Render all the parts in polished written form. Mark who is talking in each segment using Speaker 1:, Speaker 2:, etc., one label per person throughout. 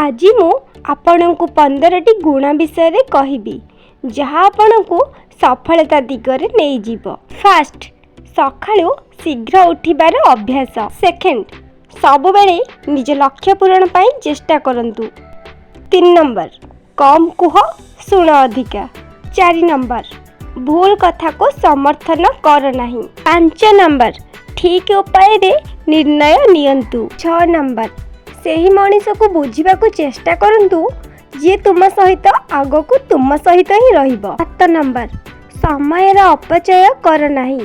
Speaker 1: ଆଜି ମୁଁ ଆପଣଙ୍କୁ 15ଟି ଗୁଣ ବିଷୟରେ କହିବି, ଯାହା ଆପଣଙ୍କୁ ସଫଳତା ଦିଗରେ ନେଇଯିବ। ଫାଷ୍ଟ, ସକାଳୁ ଶୀଘ୍ର ଉଠିବାର ଅଭ୍ୟାସ। ସେକେଣ୍ଡ, ସବୁବେଳେ ନିଜ ଲକ୍ଷ୍ୟ ପୂରଣ ପାଇଁ ଚେଷ୍ଟା କରନ୍ତୁ। 3 ନମ୍ବର, କମ୍ କୁହ, ଶୁଣ ଅଧିକା। 4 ନମ୍ବର, ଭୁଲ କଥାକୁ ସମର୍ଥନ କର ନାହିଁ। 5 ନମ୍ବର, ଠିକ୍ ଉପାୟରେ ନିର୍ଣ୍ଣୟ ନିଅନ୍ତୁ। 6 ନମ୍ବର, ସେହି ମଣିଷକୁ ବୁଝିବାକୁ ଚେଷ୍ଟା କରନ୍ତୁ, ଯିଏ ତୁମ ସହିତ ଆଗକୁ ତୁମ ସହିତ ହିଁ ରହିବ। 7 ନମ୍ବର, ସମୟର ଅପଚୟ କର ନାହିଁ,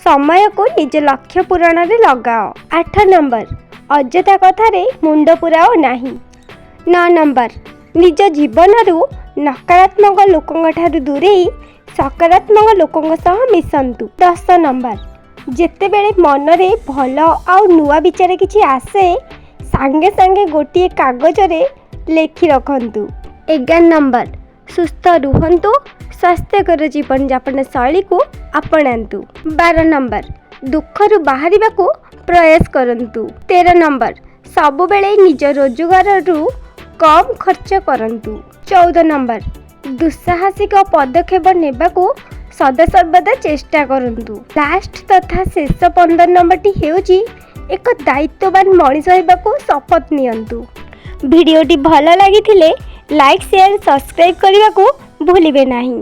Speaker 1: ସମୟକୁ ନିଜ ଲକ୍ଷ୍ୟ ପୂରଣରେ ଲଗାଅ। 8 ନମ୍ବର, ଅଯଥା କଥାରେ ମୁଣ୍ଡ ପୁରାଅ ନାହିଁ। 9 ନମ୍ବର, ନିଜ ଜୀବନରୁ ନକାରାତ୍ମକ ଲୋକଙ୍କ ଠାରୁ ଦୂରେଇ ସକାରାତ୍ମକ ଲୋକଙ୍କ ସହ ମିଶନ୍ତୁ। 10 ନମ୍ବର, ଯେତେବେଳେ ମନରେ ଭଲ ଆଉ ନୂଆ ବିଚାର କିଛି ଆସେ, ସାଙ୍ଗେ ସାଙ୍ଗେ ଗୋଟିଏ କାଗଜରେ ଲେଖି ରଖନ୍ତୁ। 11 ନମ୍ବର, ସୁସ୍ଥ ରୁହନ୍ତୁ, ସ୍ୱାସ୍ଥ୍ୟକର ଜୀବନଯାପନ ଶୈଳୀକୁ ଆପଣାନ୍ତୁ। 12 ନମ୍ବର, ଦୁଃଖରୁ ବାହାରିବାକୁ ପ୍ରୟାସ କରନ୍ତୁ। 13 ନମ୍ବର, ସବୁବେଳେ ନିଜ ରୋଜଗାରରୁ କମ୍ ଖର୍ଚ୍ଚ କରନ୍ତୁ। 14 ନମ୍ବର, ଦୁଃସାହସିକ ପଦକ୍ଷେପ ନେବାକୁ ସଦାସର୍ବଦା ଚେଷ୍ଟା କରନ୍ତୁ। ଲାଷ୍ଟ ତଥା ଶେଷ 15 ନମ୍ବରଟି ହେଉଛି, ଏକ ଦାୟିତ୍ୱବାନ ମଣିଷ ହେବାକୁ ଶପଥ ନିଅନ୍ତୁ। ଭିଡ଼ିଓଟି ଭଲ ଲାଗିଥିଲେ ଲାଇକ୍, ସେୟାର, ସବସ୍କ୍ରାଇବ୍ କରିବାକୁ ଭୁଲିବେ ନାହିଁ।